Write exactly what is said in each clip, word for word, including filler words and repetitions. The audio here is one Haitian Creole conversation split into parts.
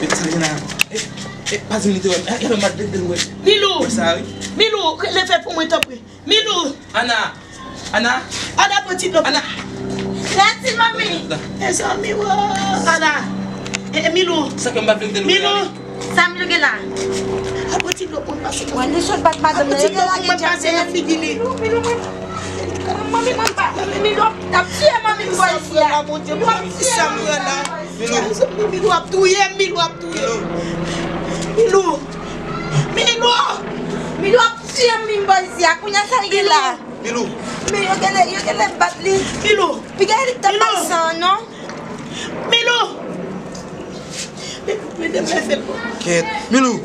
Ti nèg la. E, e, pa di m li te wè m. E, e, m ap vin wè. Milou! Wè sa, wi. Milou, leve pou mwen, tanpri. Milou! Ana! Ana! Ana, pran ti dlo. Ana! Mèsi, manmi. Mezanmi, wo! Ana! E, e, Milou! Sa ke m pa vle m te Milou! Sa Milou gen la? A, pran ti dlo pou m pase. Wè, li sot bat madanm nan, yo te lage djab nan figi li. Milou, Milou, mwen. Manmi, mwen pa. Milou ap, ap tiye manmi m bò isi a. Milou ap tiye manmi m. Milou ap touye m, Milou ap touye m. Milou! Milou! Milou ap tiye m, m bò isi a. Kounye a sa l gen la? Milou! Men yo genlè, yo genlè bat li. Milou! Piga li t ap bay san, non? Milou! Ede m leve l. Kèt. Milou!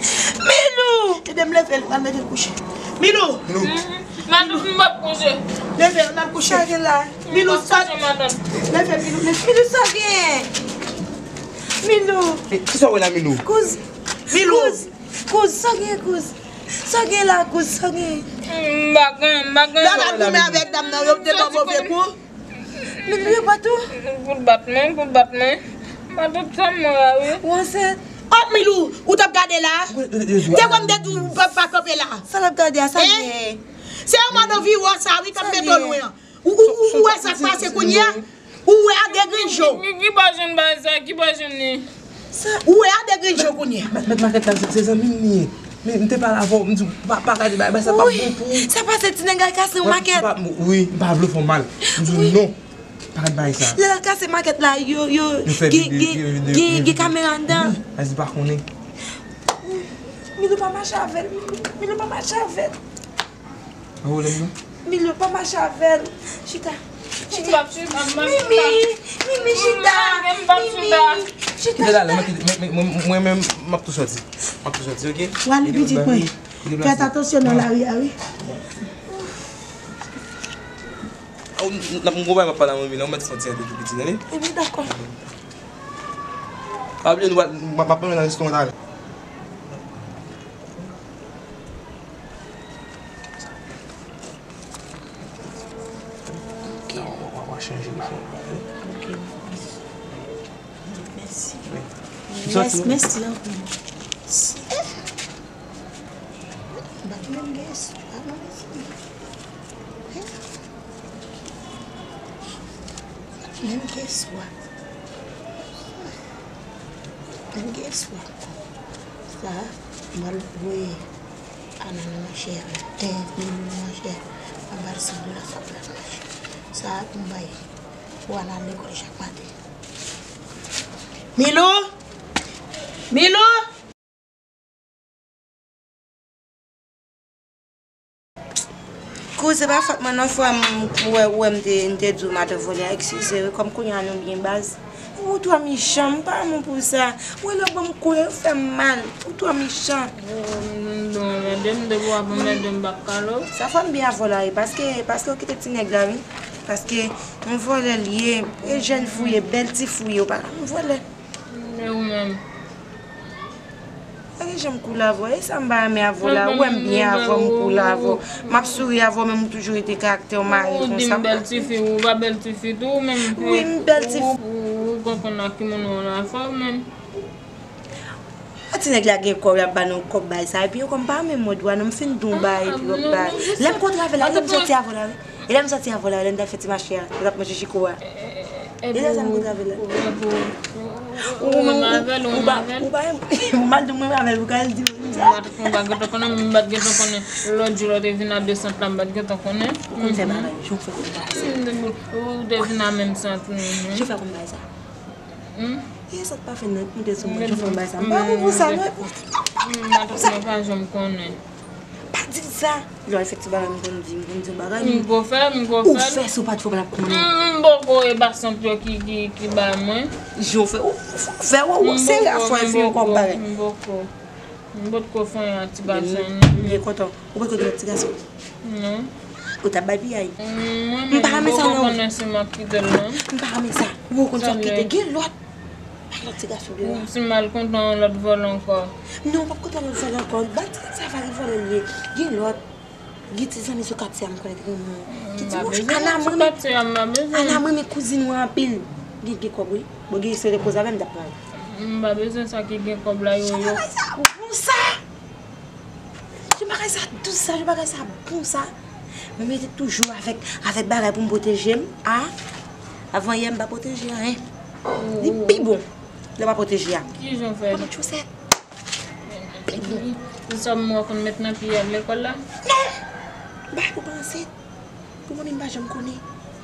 Milou! Ede m leve l, al mete l kouche. Milou! Milou! Matant, m p ap kouche. Leve, n al kouche. Sa gen la? Milou, sa. Leve, Milou, leve. Milou, sa gen? Milou. E, kisa w wè la, Milou? Kouz. Milou. Kouz. Kouz, sa gen, kouz? Sa gen la, kouz, sa gen? M pa gen, m pa gen. Lè w t al goumen avèk dam nan, yo te ba w move kou? Milou, yo bat ou? Pou l bat mwen, pou l bat mwen. Matant, sa m wè a, wi. Ou ansent? Oh, Milou, ou t ap gade la? Te kwè m te di w pa, pa kanpe la? Sa l ap gade a, sa l ye? Se yon mòd anviwon sa, wi, k ap mete w lwen an. Ou, ou, ou, ou wè sa k pase kounye a? Ou wè a degrenn je w. Ki, ki bò jwenn bagay sa? Ki bò jwenn li? Ou wè a degrenn je w kounye a. Mèt, mèt makèt la, se, se zanmi m li ye. Men m te pale avè w, m di w, pa, pa gade bagay, bagay sa p ap bon pou ou. Sa pase ti nèg la kase yon makèt. Wi, m pa vle w fè w mal. M di w non. Pa gade bagay sa. Lè l al kase makèt la, yo, yo, gen, gen, gen, gen kamera anndan. Wi, Azi pa konnen. Milou pa mache avè l, Milou, Milou pa mache avè l. An pwoblèm non. Milou pa mache avè l. Chita. Chita. Mimi, Mimi, chita. Mimi, chita. Kite la, mwen, mwen, mwen, mwen menm, m ap tou sòti. M ap tou sòti, oke? W ale pitit mwen. Fè atansyon nan lari a, wi. Ou, n ap, m gon bagay m ap pale a manmi la, ou mèt fè yon ti ede tou piti, tande? Ebyen, dakò. Pa bliye, nou pral, m ap, m ap mennen nan restoran talè. Ok. Ou, ou, ou chanje l fò. Ok. Mèsi. Wi. Mèsi, mèsi anpil. M pa t menm gen espwa, non, mèsi. M pa t menm gen espwa. M pa t menm gen espwa. Sa, m pral voye Ana nan machè a. Te, Milou nan machè a. M ap ba l san dola sa pou l al machè. Sa, pou m bay pou Ana al lekòl chak maten. Milou! Milou! Kouz, se pa fòt mwen non, frè m, ou wè, ou wè m te, m te di w madan vòlè a, eskize wi, kòm kounye a nou byen baz. Ou twò mechan, m pa renmen w pou sa. Ou wè lè w ban m kou yo, ou fè m mal. Ou twò mechan. Oh, m, m, bon, mède m, depi w ap anmède m, m p ap kale w. Sa fè m byen avè w la wi, paske, paske w kite ti nèg la wi. Paske yon vòlè l ye, e jèn fi w ye, bèl ti fi w ye, ou pa ka yon vòlè. E ou menm? Pa gen jan m koul avè w, e sa m pa renmen avè w la, ou wè m byen avè w, m koul avè w. M ap souri avè w, men m toujou rete karaktè w mare konsa. Ou di m bèl tifi, ou pa bèl tifi tou, ou menm. Wi, m bèl tifi. Ou, ou, ou konprann ak ki moun ou ann afè w menm. A ti nèg la gen kòb, y ap ba nou kòb bay sa, epi yo kòm pa renmen mòd wa non, m fin di w bay, epi yo bay. Lè m kontre avè l la, lè m sòti avè l la, wi. E lè m sòti avè w la, lè n t al fè ti mache a, lè n t ap manje chiko a. E lè sa m kontre avè l la. Ou, ou, ou, ou, ou pa, ou pa, ou mal di mwen avè l, ou ka al di mwen sa. M pa t, m pa t gentan konnen, m pa t gentan konnen. Lòt jou lè w te vin a desant la, m pa t gentan konnen. Ou konn fè bagay, jan w fè konn bagay sa. Ou te vin a menm sant wi. Jan w fè konn bagay sa. Hmm? E sa t pa fè nan moute sou mwen, jan w fè konn bagay sa. M pa bon pou sa non. Hmm, matant mwen pa janm konnen. Pa di l sa. Lè w al fè ti bagay, m konn di, m konn di yon bagay. M ko fè, m ko fè. Ou fè, si w pa t fè, w pa t ap konnen. M, m poko, e pa sant yo ki, ki, ki ba mwen. Jan w fè, ou, ou fè, ou, ou sere afè w, e fè yon kòb parèt. M poko, m poko. M potko fè yon ti gason non. M byen kontan. Ou potko gen lòt ti gason? Non. Ou t ap bay piyay? M pa renmen sa non. Mwen menm m poko konnen si m ap kite l non. M pa renmen sa. Ou konn sa w kite. Gen lòt. Pa gen lòt ti gason deyò a. Si m al kontan yon lòt vòlè ankò. Non, w p ap kontan lòt vòlè ankò. Ba ti nèg sa vale vòlè l ye. Gen lòt. Gen ti zanmi sou katye a m konnen ki renmen w. Ki di, "Ana, m renmen, Ana, m renmen kouzin ou anpil." Gen, gen kòb wi. Bon, gen se repoze avè m, m t ap pran l. M pa bezwen sa ki gen kòb la, yo, yo. Jan bagay sa bon sa! Jan bagay sa dous sa, jan bagay sa bon sa! Mwen mete toujou avèk, avèk bagay pou m pwoteje m, a? Avan yè m pa pwoteje anyen. Li pi bon lè w pa pwoteje a. Ki jan w fè? Mwen met chosèt. Li sa m wè konn met nan pye al lekòl la? Non! Bagay pou pa ansent. Pou mwen menm pa janm konnen.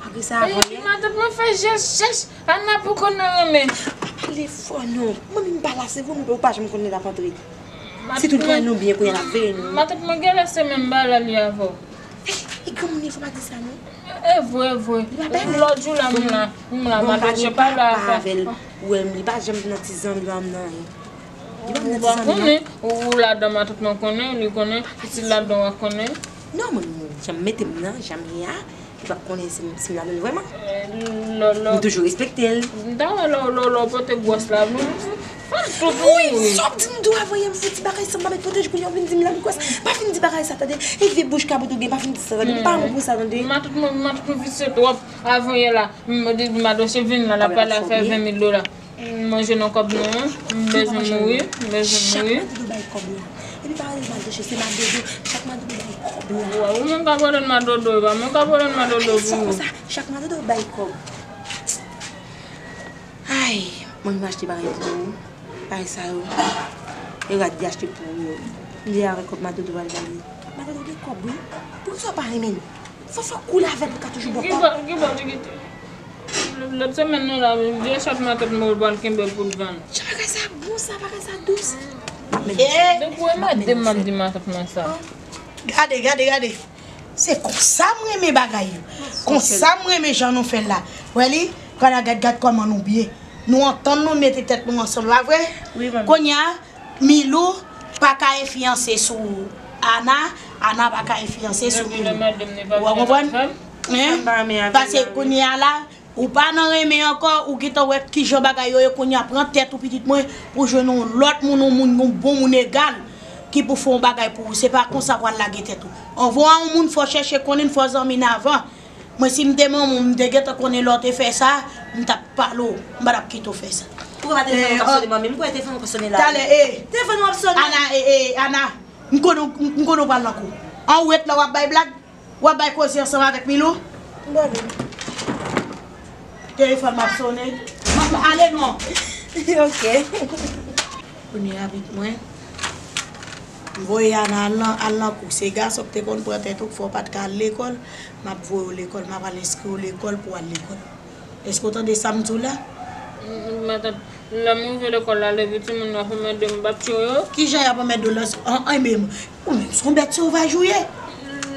Malgre sa, avan yè. Epi matant mwen fè jès, jès. Ana poko nan renmen. Pa pale fò non. Mwen menm pa la, se vre, mwen pa janm konnen l ap antre. Si tout pran nou byen, kounye a l ap veye nou. Matant mwen genlè se menm bagay la li avè w. E granmoun, fò pa di sa non. E vre, e vre. Lòt jou la, m la, m la, matant mwen pa la avè l. Ou wè m, li pa janm nan ti zanmi pa m nan. Ou pa konnen, ou ladan matant mwen konnen, li konnen, pitit ladan w a konnen. Non, mwen, mwen, jan m mete m nan, jan m ye a, li p ap konnen si m, si m ladan l vrèman. M toujou respekte l. M ta wè lè, lè, lè w pote gwòs la, m, m, m, fanm tout mouri. Wi, sa w ap di m tou avan yè, m fè ti bagay sa, m pa met pwoteje, kounye a w vin di m la m gwòs. Pa vin di bagay sa, tande. E vye bouch kabrit ou gen, pa vin di sa, tande. M pa bon pou sa, tande. Matant mwen, matant mwen visye twòp avan yè la. M, m, madoche vin la, l ap pale afè ven mil dola. M manje nan kòb nou an. M bezwen mouri. M bezwen mouri. Chak madodo bay kòb la. Epi pa rele madoche, se madodo. Chak madodo bay kòb la. Wa, ou menm k ap rele madodo, e pa mwen k ap rele madodo pou ou. Chak madodo bay kòb. Ay, mwen m achte bagay pou ou. Bagay sa yo. E rad li achte pou ou yo. M di avèk kòb madodo pral bay li. Madodo gen kòb wi. Poukisa w pa renmen l? Fò, fò koule avè l pou l ka toujou ba w kòb. Lòt semèn nan la, vye chat matant mwen pral kenbe pou l vann. Jan bagay sa bon sa, bagay sa dous. Depi w e madanm m ap di matant mwen sa. Gade, gade, gade. Se konsa m renmen bagay yo. Konsa m renmen jan nou fè l la. Wè li, gad, gad, gad kòman nou byen. Nou antann nou mete tèt nou ansanm la vre. Kounye a, Milou pa ka enfliyanse sou Ana, Ana pa ka enfliyanse sou Milou. Ou konprann? Hein? Paske kounye a la, ou pa nan renmen ankò, ou gentan wè kijan bagay yo ye, kounye a pran tèt ou pitit mwen, pou jwenn yon lòt moun, yon moun, yon bon moun egal, ki pou fè yon bagay pou ou. Se pa konsa pral lage tèt ou. Anvan yon moun fò chèche konnen, fò zanmi n avan. Mwen si m te manman w, m te gentan konnen lè w te fè sa, m t ap pale w, m pa t ap kite w fè sa. Poukisa pa telefòn ou ap sone manmi m? Poukisa telefòn ou ap sone la? Talè, e. Telefòn ou ap sone. Ana, e, e, Ana, m konnen w, m konnen w pral nan kou. An ou ret la w ap bay blag, w ap bay koze ansanm avèk Milou. M pa vle. Telefòn m ap sone. M ap ale non. Ok. Kounye a pitit mwen. M voye Ana al nan, al nan kou. Se gason k te konn pran tèt ou k fè w pa t ka al lekòl. M ap voye w lekòl, m ap al enskri w lekòl pou w al lekòl. Èske w tande sa m di w la? Matant, lè m rive lekòl la, leve timoun yo ap anmède m, m p ap tchwe yo. Kijan y ap anmède w la? An, an, men, ou menm se yon bèt sovaj ou ye.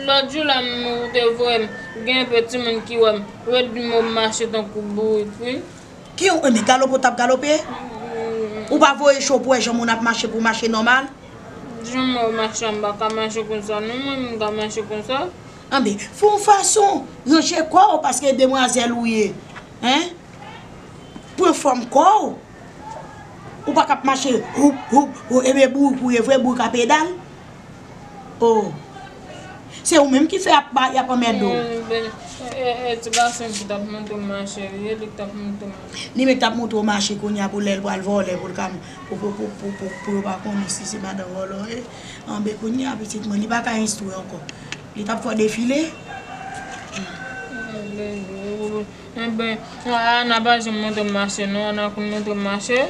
Lòt jou la, m, ou te voye m, gen enpe timoun ki wè m, ret di m w ap mache tankou bourik, wi. Ki w, men galope w t ap galope? Ou pa voye cho pou wè jan moun ap mache pou w mache nòmal? Jan mwen mache a, m pa ka mache konsa non, mwen m ka mache konsa. Anben, fè yon fason, ranje kò w, paske demwazèl ou ye. Hein? Pran fòm kò w. Ou pa k ap mache, houp, houp, houp, ebyen bourik ou ye vre, bourik a pedal. Oh. Se ou menm ki fè y ap ba, y ap anmède w. E, e, e, ti gason ki t ap montre m mache, e li k t ap montre m. Li menm k t ap montre w mache kounye a pou lè l pral vòlè, pou l ka, pou, pou yo pa konnen si se madan vòlò ye. Anben kounye a pitit mwen, li pa ka enstwi ankò. Li t ap fè w defile. Enben, Ana pa janm montre m mache non, Ana konn montre m mache.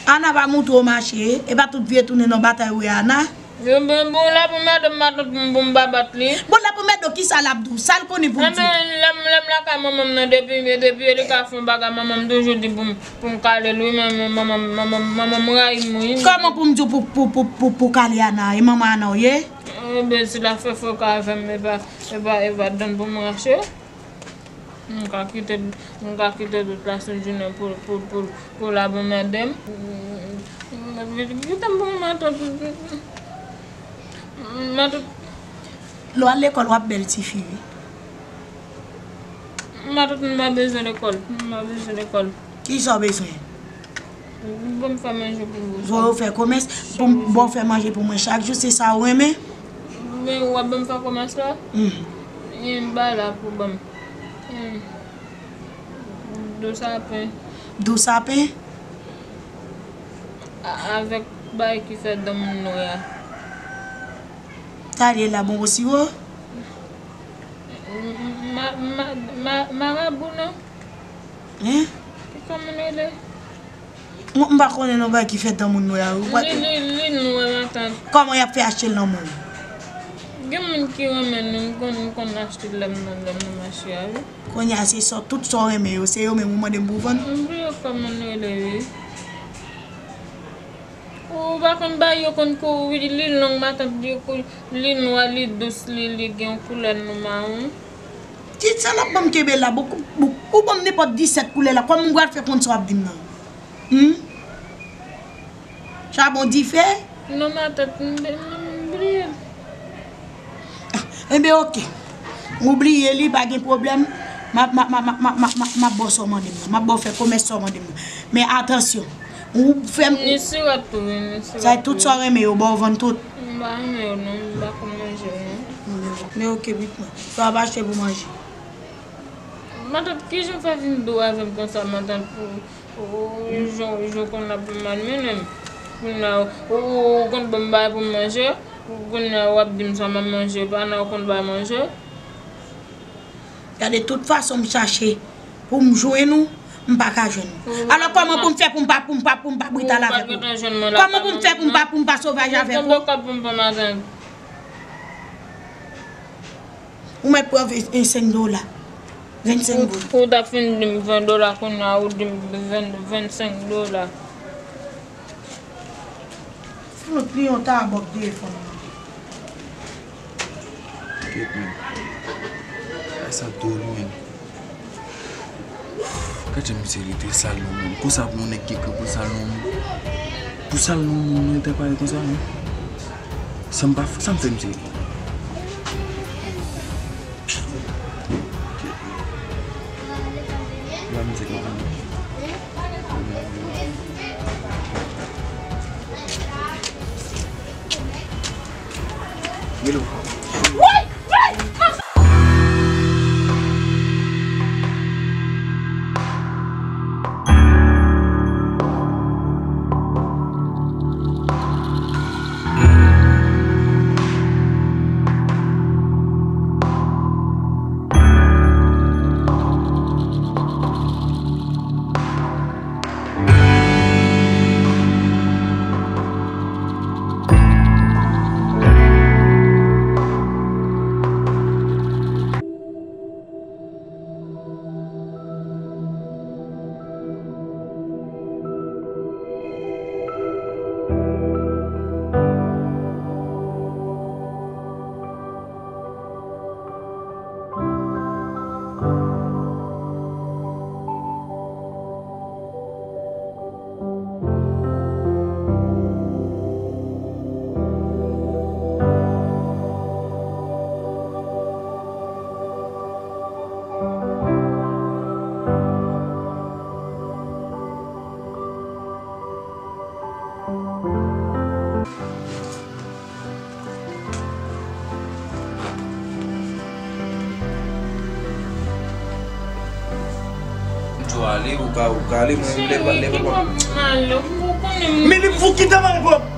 Ana pa montre w mache, e pa tout vye tounen nan batay ou ye Ana. Enben, bon, l ap anmède m matant m pou m pa bat li. Bon, l ap anmède w, kisa l ap di w? Sa l konnen pou l di w? Enben, lè m, lè m lakay manman m nan depi, depi li ka fè yon bagay, manman m toujou di pou m, pou m kale l, wi, men, men manman m, manman m, manman m rayi m, wi. Kòman pou m di w pou, pou, pou, pou, pou kale Ana? E manman Ana w ye? Enben, si l ap fè fòk avè m, e pa, e pa, e pa dan pou m rache. M ka kite, m ka kite tout la sent jounen pou, pou, pou, pou l ap anmède m. Kite m pou matant. Matant. Lè w al lekòl, w ap bèl tifi, wi. Matant, m pa bezwen lekòl. M pa bezwen lekòl. Kisa w bezwen? Ban m fè manje pou mwen. Voye w fè komès, pou m, ban w fè manje pou mwen chak jou, se sa w renmen? Men w ap ban m fè komès la? Hmm. M pa la pou ban m. Hmm. Dou sapen. Dou sapen? A- avèk bagay ki fè dan moun nwè a. Talè la bon pou siwo? Ma- ma- ma- Marabou non. Hein? Ki kòman l rele? Mwen m pa konnen non bagay ki fè dan moun nwè a wi. Li li li nwè matant. Kòman y ap fè achte l nan moun? Gen moun ki renmen nou, m konn m konn achte lè m nan lè m nan mache a wi. Kounye a se sa, tout sa w renmen yo, se yo menm ou mande m pou vann? M bliye kòman l rele wi. Ou pa konn bagay yo konn kou wi, li long matant, li kou, li nwa, li dous, li li gen yon koulè nou mawon. Ti sa l ap ban m kenbe la, ou ban m nenpòt disèt koulè la, kòman m pral fè konn sa w ap di m nan? Humm? Chabon dife? Non matant, m bliye l. Enben oke. Ou bliye li, pa gen pwoblèm. M ap m ap m ap m ap m ap m ap m ap ba w sa w mande m nan. M ap ba w fè komès sa w mande m nan. Men atansyon. Ou fè m. Ni sirop tou wi, ni sirop tou wi. Sa tout sa w renmen yo ba w vann tout. M pa renmen yo non, m pa konn manje yo non. Men oke pitit mwen. Sa w ap achte pou manje? Matant, kijan w fè vin dou avè m konsa matant pou Ou, ou, jan, jan w konn ap malmennen m. Kounye a, ou, ou konn ban m bagay pou m manje, kounye a w ap di m sa m ap manje, pandan w konn bay manje. Gade, tout fason m chache pou m jwenn ou, m pa ka jwenn ou. Alò, kòman pou m fè pou m pa, pou m pa, pou m pa brital avèk ou? Kòman pou m fè pou m pa, pou m pa sovaj avèk ou? Ou mèt pran ven- senk dola. Vennsenk goud. Ou t ap fin di m ven dola, kounye a ou di m ven- vennsenk dola. Fout li yon tabòk telefòn nan. Kèt menm. Ay, sa dwòl wi menm. Gad jan misye rete sal non menm. Konsa pou yon nèg ki ekri pou sal non menm. Pou sal non moun, nou te pale konsa non. Sa m pa, sa m fè misye? La mizik la. Milo. Ou ale, ou ka, ou ka ale, mwen lè pa, lè pa. Men li pou kite mari pwòp.